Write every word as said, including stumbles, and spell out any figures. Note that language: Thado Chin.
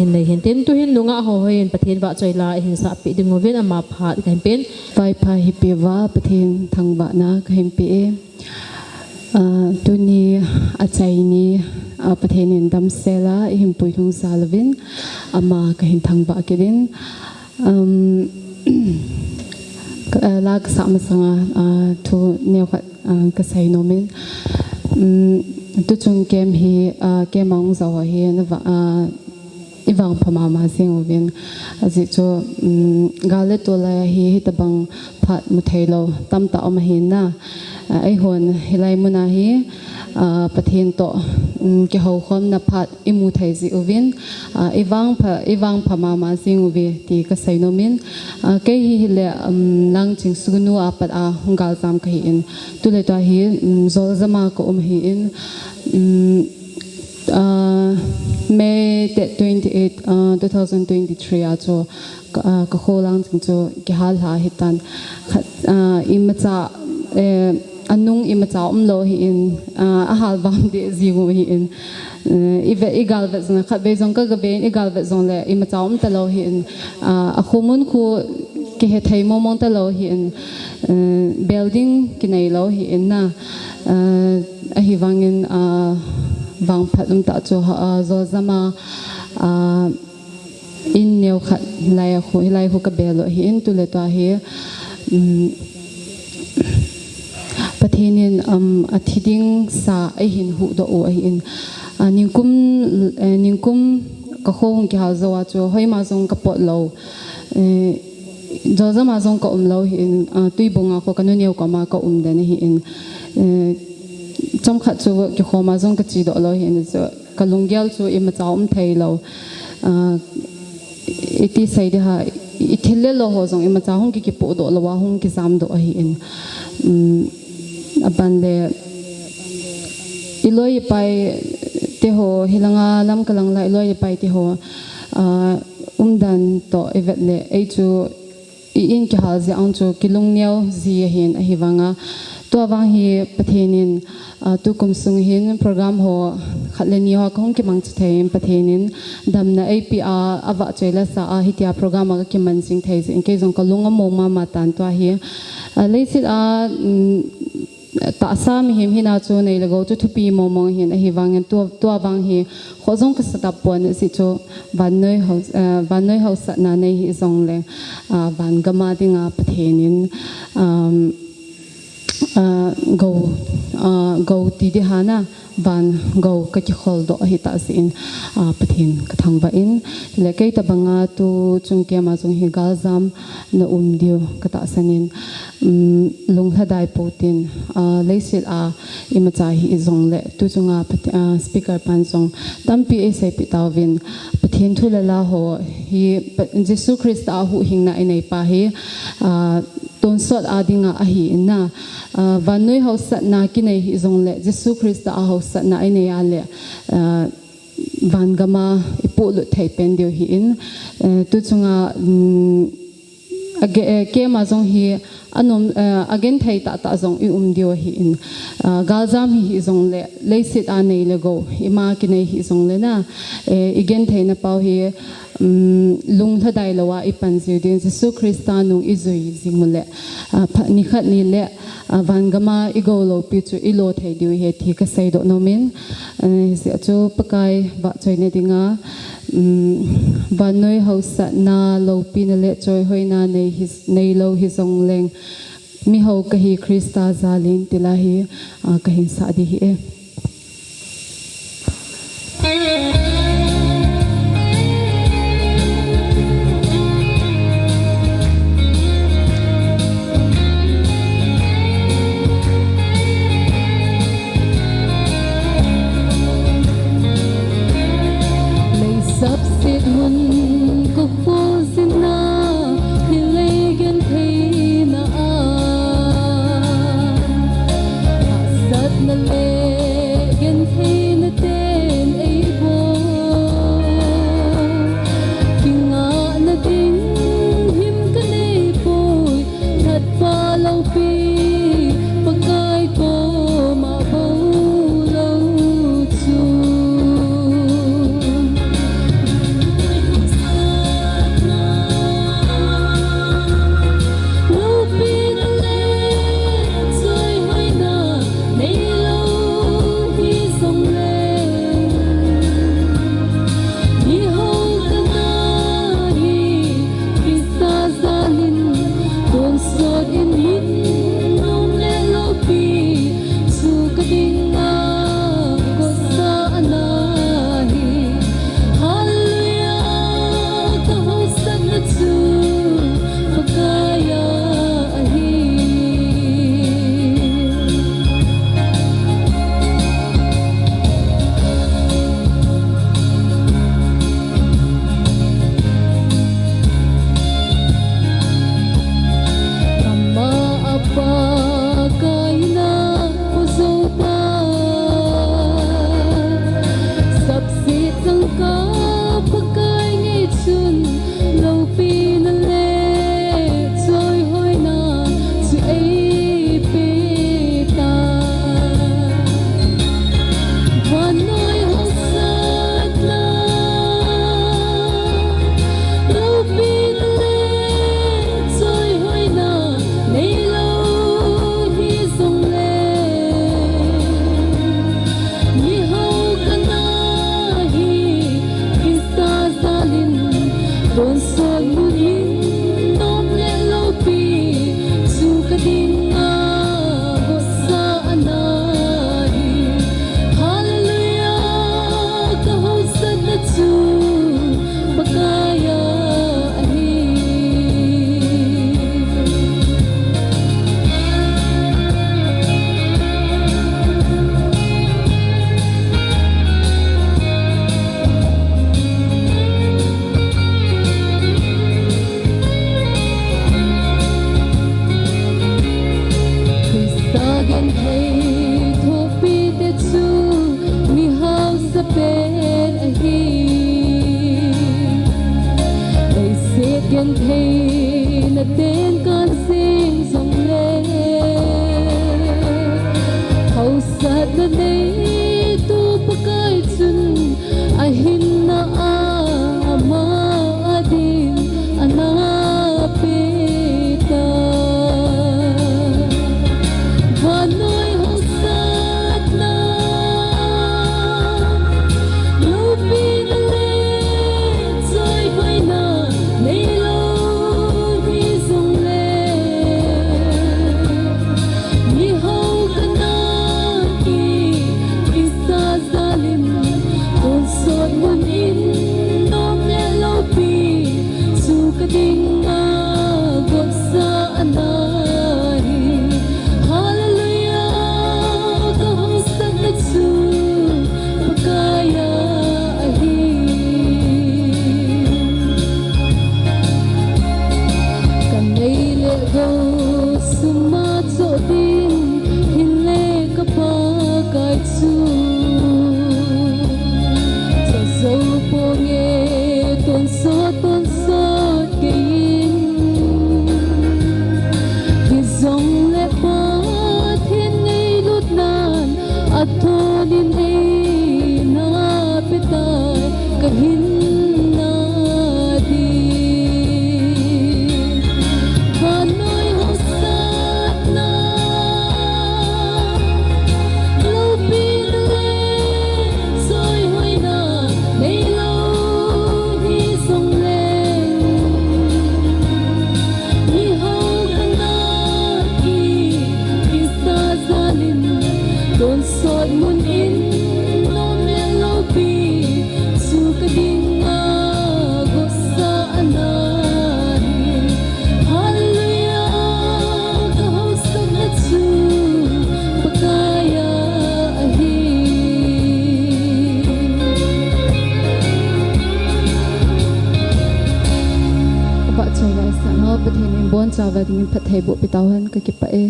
Hin nei hin tin, tuhin nungah ho hin Pathen vahchoi la ihin sahpeh ding uvin ama phat kahin pen. Vaipha hi peh uva Pathen thangvahna kahin pe e. Ah, tuni achaini, ah, Pathen in damsel a ihin puilhung sah uvin ama kahin thangvah kit in. Um, ka, ah, la kasah masanga, ah, thu neokhat, ah, kasei nom in. Um, tuchung camp hi, ah, camp a hung jao ho hi, na va, ah, i vangpha mama jing uvin. Ajeh chu, um, gal le tol lai hi, hitabang phat mu thei lou tamtah um ahin na. Ah, eihon hilai mun a hi, ah, Pathen toh, um, kihoukhomna phat imu thei jeh uvin, ah, i vangpha, i vangpha mama jing uve ti kasei nom in, ah, kei hi hile, um, Langching Sugnu a pat a hung galjam kahi in, tule tua hi, um, Joljam a ka um ahi in, um, ah, May date twenty-eight, ah, two thousand twenty-three a chu ka, ah, ka kho Langching chu kihal lha ahitan. Khat, ah, imacha, eh, anung imacha umlou ahi in, ah, ahal vam deh jing u ahi in. Eh, i ve, i gal vet jong le, khatvei jong ka, ka ve in, i gal vet jong le, imacha um talou ahi in, ah, akhomun khu kihe thei mong mong talou ahi in, eh, building kinei lou ahi in na, eh, ahivangin, ah, vangphat umtah chu, ah, Joljam a, ah, in neokhat lai a khu, hilai khu ka bel u ahi in, tule tua hi, um, Pathen in, um, athi ding sa eihin huhdoh u ahi in, ah, ningkum, eh, ningkum ka kho hung kihal jou a chu, hoima jong ka pot lou, eh, Joljam a jong ka um lou ahi in, ah, Tuibung a kho ka nu neo koma ka um den ahi in, eh, chomkhat chu kikhom a jong ka chedoh lou ahi in chu, ka lunggel chu imacha um thei lou. Ah, iti sei ding ham, i thil le lo ho jong imacha hung ki, kipohdoh lou a hung kijamdoh ahi in. Um, aban le, i loi i pai te ho, hilanga Lamka lang lai i loi i pai te ho, ah, umdan toh i vet le, ei chu i in kihal jeh a chu kilungneo ji ahin, ahivanga tua vang hi Pathen in, ah, tukum sung hin program ho khat le ni ho ka hung kimangcha thei in Pathen in damna eipeh a, avahchoi la sa a hitia program a ka kiman jing thei jeh in kei jong ka lung among mama tan tua hi. Ah, leiset a, um, tahsa mihem hina chu nei le gou chu thupi mong mong ahin, ahivangin tua, tua vang hi khoh jong ka satap pon, ajeh chu vannoi hao, eh, vannoi haosatna nei hih jongle, ah, van gam a dinga Pathen in, um, ah, gou, ah, gou ti ding ham, van gou ka kikholdoh ahi tah jeh in, ah, Pathen ka thangvah in, le kei tabanga tuchung camp a jong hi galjam na um diu ka tahsan in, um, lunglhadai pou tin, ah, leiset a imacha hih jongle, tuchunga Pat-, ah, speaker pan jong tampi eiseipeh tauvin, Pathen thu le la ho hi, Pa-, Jesu Christa a huhhingna inei pa hi, ah, tonsot a dinga ahi in na, ah, vannoi haosatna kinei hih jongle, Jesu Christa a haosatna inei a le, ah, van gam a i puhlut thei pen diu ahi in, eh, tuchunga, um, a ge-, eh, camp a jong hi anom, eh, agenthei tahtah jong i um diu ahi in, ah, galjam hi hih jongle, leiset a nei le gou, ima kinei hih jongle na, eh, i gentheina pou hi, um, lunglhadai lou a i pan jiu ding, Jesu Christa nung i jui jing u le, ah, pha-, nikhat ni le, ah, van gam a i gou loupi chu i lo thei diu ahi ti ka seidoh nom in, ah, hijeh a chu Pakai vahchoina dinga, um, vannoi haosatna loupina le choihoina nei hi, nei lou hih jongleng, miho kahi Christa jal in ti la hi, ah, kahin sah ding ahi e. Lei sapset mun ka kho jin na, thil lei gentheina a, hahsatna le Tonsot mun in nom le loupi, chu ka dinga votsa ana hi. Hallelujah, ka hausatna chu Pakaiya ahi. Christa genthei thopite chu mi hausa pen ahi. Leiset gentheina ten kan seng jongle, hausatna neitu Pakai chun ahinna a ama adin ana peta. Vannoi hausatna, loupina le choihoina neilou hijongle, mihao kana hi Christa jalin, tonsot mun in nom le loupi, chu ka dinga votsa ana hi. Hallelujah, ka hausatna chu Pakaiya ahi. Ka nei le gou sum a choh ding, hinle ka Pakai chu, cha jou ponge tonsot tonsot kei in. Hijongle Pathen ngailutnan athonin eina petai, ka hinna ding. Vannoi hausatna, loupina le choihoina neilou hijongle, mihao kana hi Christa jalin, tonsot mun in nom le loupi, chu ka dinga votsa ana hi. Hallelujah, ka hausatna chu Pakaiya ahi. Ka vahchoi laisah nau, Pathen in bonchauva dingin phattheiboh pi tauhen, ka kipah e.